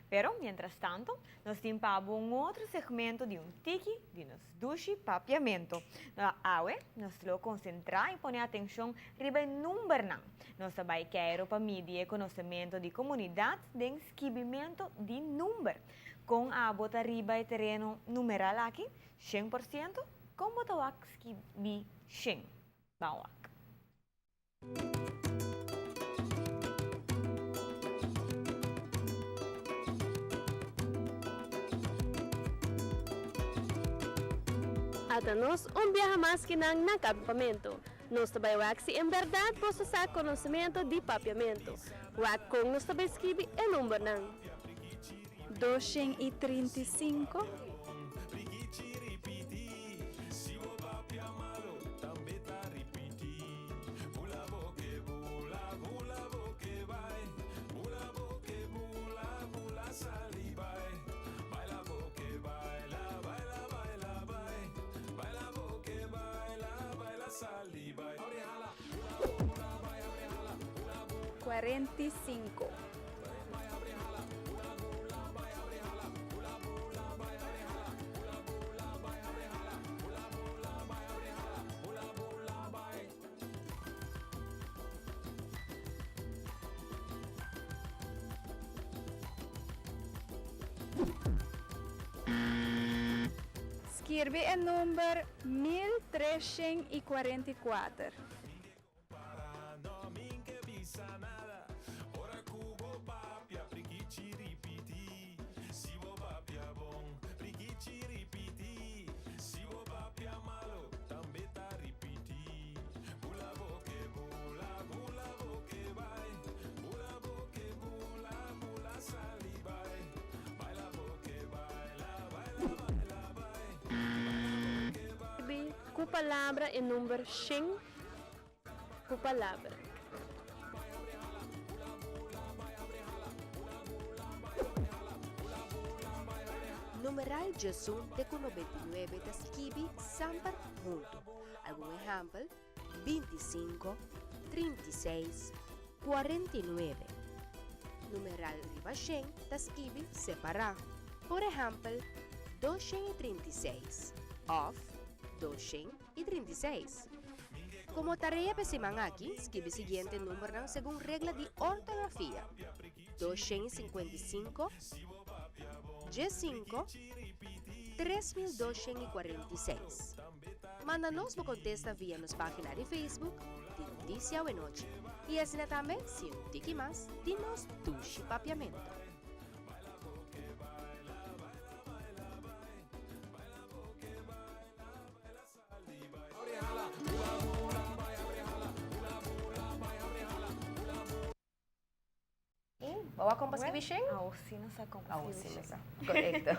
Pero, mientras tanto, nos tin pa bo un otro segmento di un tiki di nos dushi Papiamento. Awe, nos lo concentra y pone atencion riba e numbernan. Nos ta bay keiro pa midi e conocemento di comunidad den skibimento di number. Con abo ta riba e tereno numeral aki? 100%? Con bo ta wak skibi shen? Ban wak. Ata nos un biaha mas ki nan na campamento. Nos ta bay wak si en berdad boso sa conocemento di Papiamento. Wak con nos ta bay skibi e numbernan. 235. 45. Skirbi e number 1344. Ku palabra e number shen ku palabra. Numeral 11 te ku 99 ta skibi samper huntu. Algun ehèmpel, 25, 36, 49. Numeral riba shen ta skibi separá. Por ehèmpel, 236 òf 236. Komo tarea pa e siman aki, skibi siguiente numbernan segun regla di ortografia, 255, 15, 3246. Manda nos bo kontesta via nos página di Facebook di Notisia Awenochi i asina tambe si un tiki mas di nos dushi Papiamento. Bo a kompa skibi shen? Awo si nos a kompa skibi shen. Korekto.